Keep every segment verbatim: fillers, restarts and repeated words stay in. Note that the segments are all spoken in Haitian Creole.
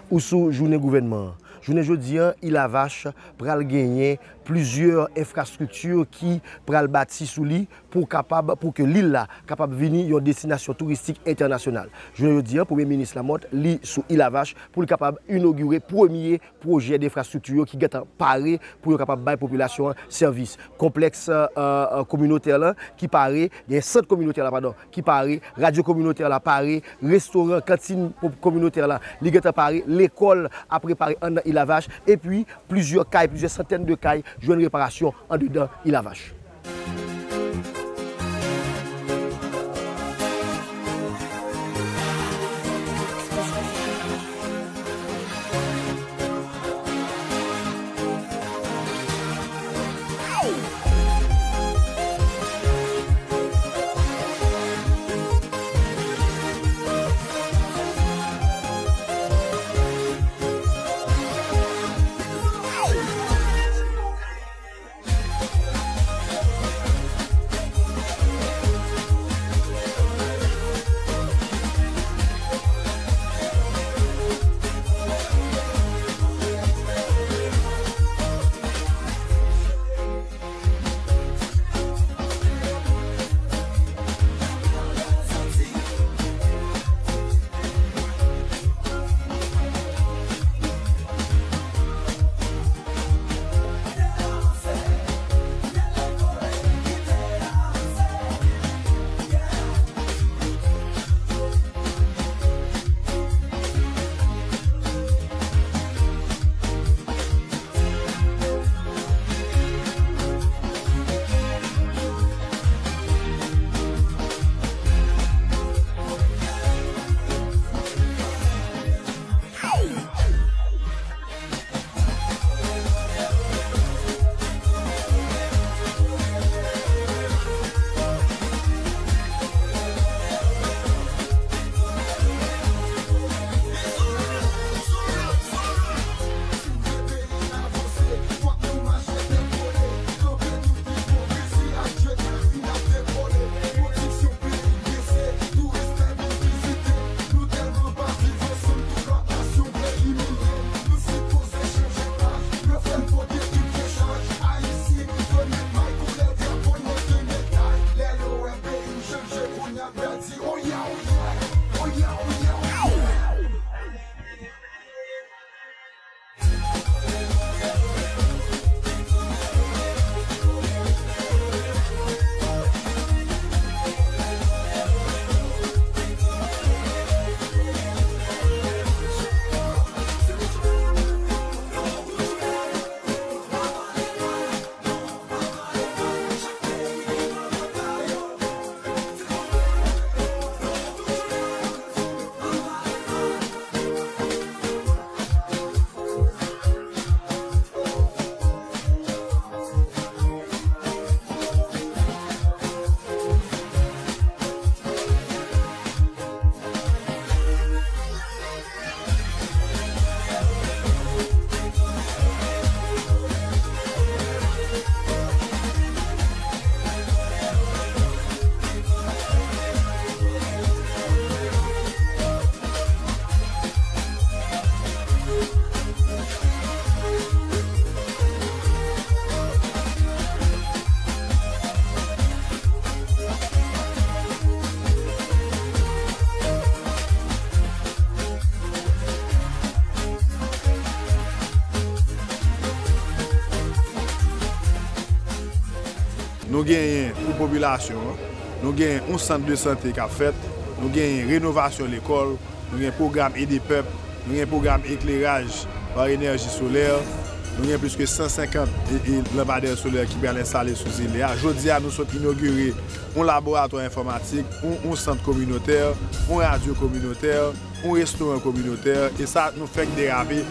Ou sou jounen gouvènman an. Jounen jodi an, Île à Vache pral genyen plizyè enfrastrikti ki pral bati sou li pou kapab, pou ke lil la kapab vini yon destinasyon touristik entènasyonal. Jounen jodi an, Premye Minis Lamothe, li sou Île à Vache pou li kapab inogire premye pwojè denfrastrikti yo ki gentan pare pou yo kapab bay popilasyon an sèvis. Konplèks, euh, euh, kominotè la ki pare, gen sant kominotè la, padon, ki pare, radyo kominotè la pare, restoran, kantin po-, kominotè la, li gentan pare, lekòl ap repare anndan Île à Vache, epi plizyè kay, plizyè santèn de kay jwenn reparasyon andedan Île à Vache. Nou genyen pou popilasyon an, nou genyen yon sant de sante k ap fèt, nou genyen renovasyon lekòl, nou gen pwogram EDPEP, nou gen pwogram ekleraj pa enèji solè, nou gen plis ke san senkant e, e lanpadè solè ki pral enstale sou zile a. Jodi a, nou sot inogire yon laboratwa enfòmatik, yon, yon sant kominotè, yon radyo kominotè, yon restoran kominotè, e sa nou fèk derape,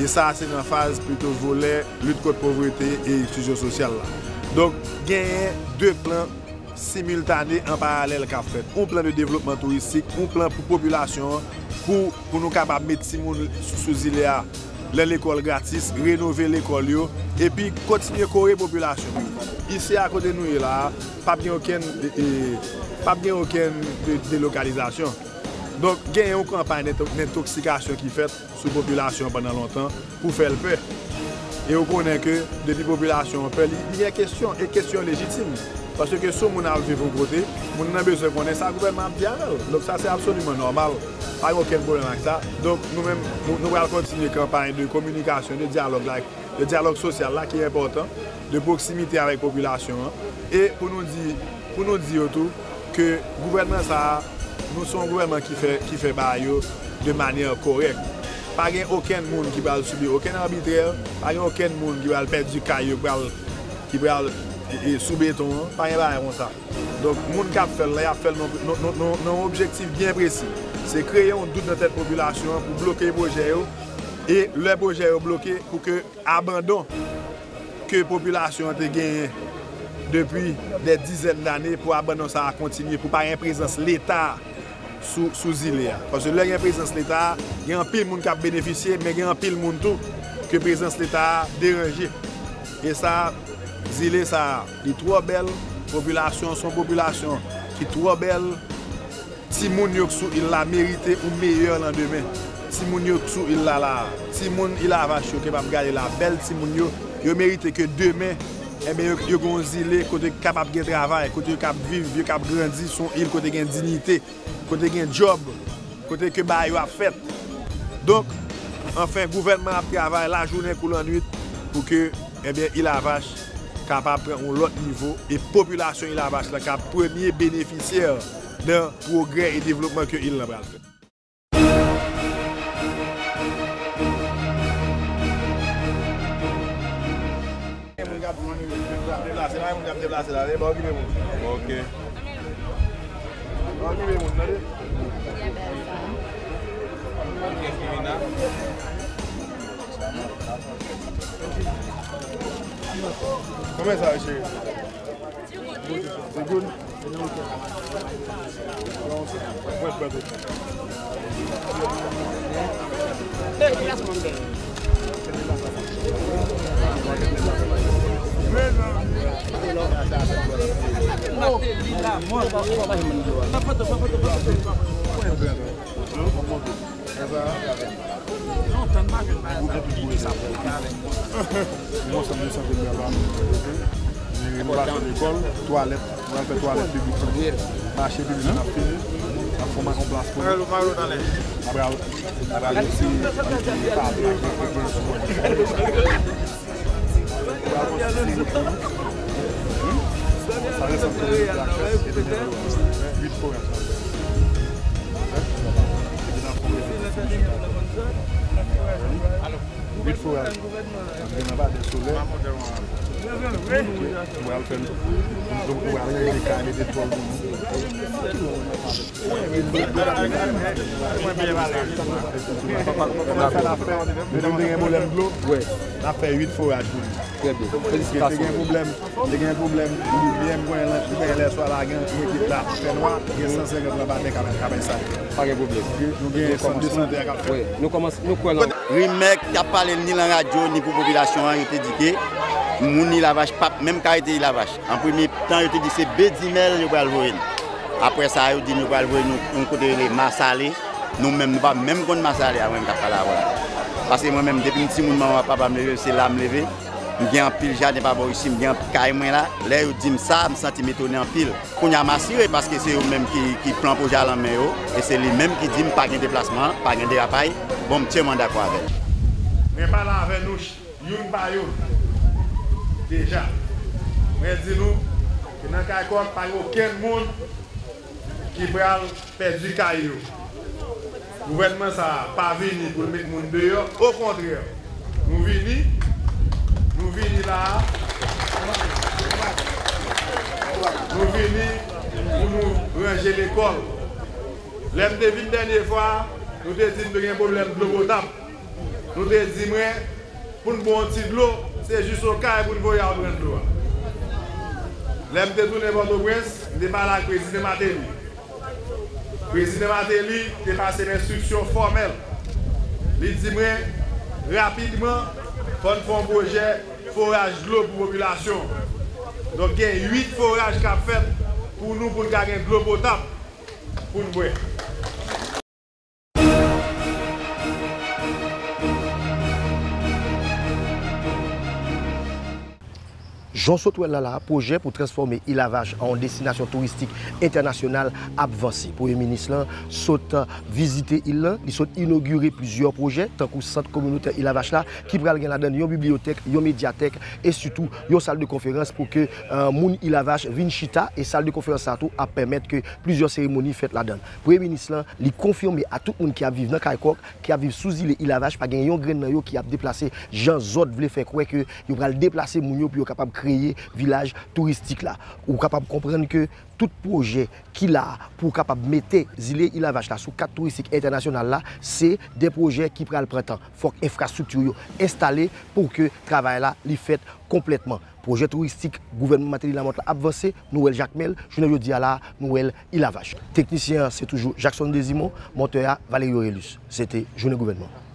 e sa se nan faz pito volè lit kont povrete e eksklizyon sosyal la. Donk, genyen de plan similtane an paralèl k ap fèt. Yon plan de devlopman touristik, yon plan pou popilasyon an, pou, pou nou kapab met timoun sou, sou zile a nan lekòl gratis, renove lekòl yo, epi kontinye kore popilasyon. Isi a kote nou ye la a, p ap gen okenn, e, e, p ap gen okenn de, delokalizasyon. Donk, genyen yon kanpay dento-, dentoksikasyon ki fèt sou popilasyon an pandan lontan pou fè l pè. E ou konnen ke depi popilasyon an pè, li, li gen kesyon, e kesyon lejitim. Paske si yon moun ap viv yon kote, moun nan bezwen konnen sa gouvènman ap di avè l. Donk, sa se absoliman nòmal. Pa gen okenn pwoblèm ak sa. Donk, nou menm, nou, nou pral kontinye kanpay de kominikasyon, de dyalòg la, de dyalòg sosyal la ki enpòtan, de pwoksimite avèk popilasyon an. E pou nou di, pou nou di yo tou ke gouvènman sa a, nou se yon gouvènman ki fè, ki fè bagay yo de manyè kòrèk. Pa gen okenn moun ki pral sibi okenn abitrè, pa gen okenn moun ki pral pèdi kay yo, pral, ki pral, e, e, sou beton an. Pa gen bagay konsa. Donk, moun k ap fè l la, y ap fè l nan, nan, nan, nan, nan yon objektif byen presi. Se kreye yon dout nan tèt popilasyon an pou bloke pwojè yo. E lè pwojè yo bloke, pou ke abandon ke popilasyon an te genyen depi dè dizèn dane, pou abandon sa a kontinye, pou pa gen prezans Leta sou, sou zile a. Paske lè gen prezans Leta, gen anpil moun k ap benefisye, men gen anpil moun tou ke prezans Leta a deranje. E sa, zile sa a, li twò bèl, popilasyon, se yon popilasyon ki twò bèl. Timoun yo k sou il la merite yon meyè landemen. Timoun yo k sou il la la a, timoun Ilavach yo ke m ap gade la, bèl timoun yo, yo merite ke demen, enben, yo, yo gen yon zile kote k kapab gen travay, kote yo k ap viv, yo k ap grandi, se yon il kote gen diyite, kote gen djòb, kote ke bagay yo ap fèt. Donk, anfen, gouvènman ap travay lajounen kou lannwit pou ke, ebyen, Ilavach kapab pran yon lòt nivo e popilasyon Ilavach la ka premye benefisyè nan pwogrè e devlopman ke il lan pral fè. Gen moun k ap deplase la, gen moun k ap deplase la, pa okipe moun. Ok. Pa okipe moun, tande? Kòman sa, cheri? Se good? Mwen prè tou. Lontan m pa jwenn bagay sa, m kite sa pou yo fè avè m konsa. Yon ansanm de sante nou pral ba nou. Gen renovasyon lekòl, twalèt, nou pral fè twalèt piblik tou. Mache piblik n ap fini, n ap fè yon makon plas pou nou. N ap al, n ap al isi, pati ak yon sou bò. Sa resanble yon lakchès epi gen uit foraj. Epi nan fon rezo. Uit foraj. Gen lapadè solè. Pou al fè, pou al ranje kay, mete tòl pou nou. N ap fè l afè, nou te gen pwoblèm dlo. Wi. N ap fè uit foraj pou li. Trè byen. Felisitasyon. Te gen pwoblèm, te gen pwoblèm limyè, m konnen lè, lè swa la gen yon ekip la fè nwa, gen san senkant lanpadè k ap, k ap enstale. Pa gen pwoblèm. Nou gen sant de sante a k ap fèt. Wi, nou kòmanse, nou kwè nan. Rimè k ap pale ni lan radyo, ni pou popilasyon an, yo te di ke moun Ilavach p ap menm ka rete Ilavach. An premye tan, yo te di se Bedimèl yo pral voye n. Apre sa, yo di n yo pral voye nou yon kote rele Masalé. Nou menm, nou pa menm konn Masalé a, mwen menm k ap pale avè w la. Paske mwen menm, depi m timoun, manman ak papa m leve m, se la m leve. M gen anpil jaden pa bò isi, m gen anpil kay mwen la. Lè yo di m sa, m santi m etone anpil. Kounye a, m asire, paske se yo menm ki, ki pran pwojè a lan men yo, e se li menm ki di m pa gen deplasman, pa gen derapay. Bon, m tèlman dakò avè l. Mwen pale avè nou youn pa youn deja. Mwen di nou ke nan kay Kòk, pa gen okenn moun ki pral pèdi kay yo. Gouvènman sa a pa vini pou l met moun deyò, okontrè, nou vini, nou vini la a, nou vini pou nou ranje lekòl. Lè m te vin dènye fwa, nou te di n te gen pwoblèm dlo potab. Nou te di mwen, pou n bwè yon ti dlo, se jis yon kay pou n voye al pran dlo a. Lè m te tounen Pòtoprens, m te pale ak Prezidan Martelly. Prezidan Martelly te pase m enstriksyon fòmèl. Li di mwen, rapidman, fò n fè yon pwojè foraj dlo pou popilasyon. Donk, gen uit foraj k ap fèt pou nou, pou n ka gen dlo potab pou n bwè. Jan w sot wè l la la, pwojè pou transfòme Ilavach an yon destinasyon touristik entènasyonal ap vanse. Premye minis lan sot vizite il lan, li sot inogire plizyè pwojè, tankou sant kominotè Ilavach la, ki pral gen ladan l yon bibliyotèk, yon medyatèk, e sitou yon sal de konferans pou ke, euh, moun Ilavach vin chita, e sal de konferans sa tou ap pèmèt ke plizyè seremoni fèt ladan l. Premye minis lan, li konfime a tout moun ki ap viv nan Kay Kòk, ki ap viv sou zile Ilavach, pa gen yon grenn nan yo ki ap deplase jan zòd vle fè kwè ke yo pral deplase moun yo pou yo kapab kreye vilaj touristik la. Ou kapab konprann ke tout pwojè ki la pou kapab mete zile Ilavach la sou kat touristik entènasyonal la, se de pwojè ki pral pran tan. Fòk enfrastrikti yo enstale pou ke travay la li fèt konplètman. Pwojè touristik gouvènman Martelly Lamothe la ap vanse, nou wè l Jakmèl, jounen jodi a la, nou wè l Ilavach. Teknisyen an se toujou Jackson Desimon, montè a Valerio Relus. Se te Jounen Gouvènman.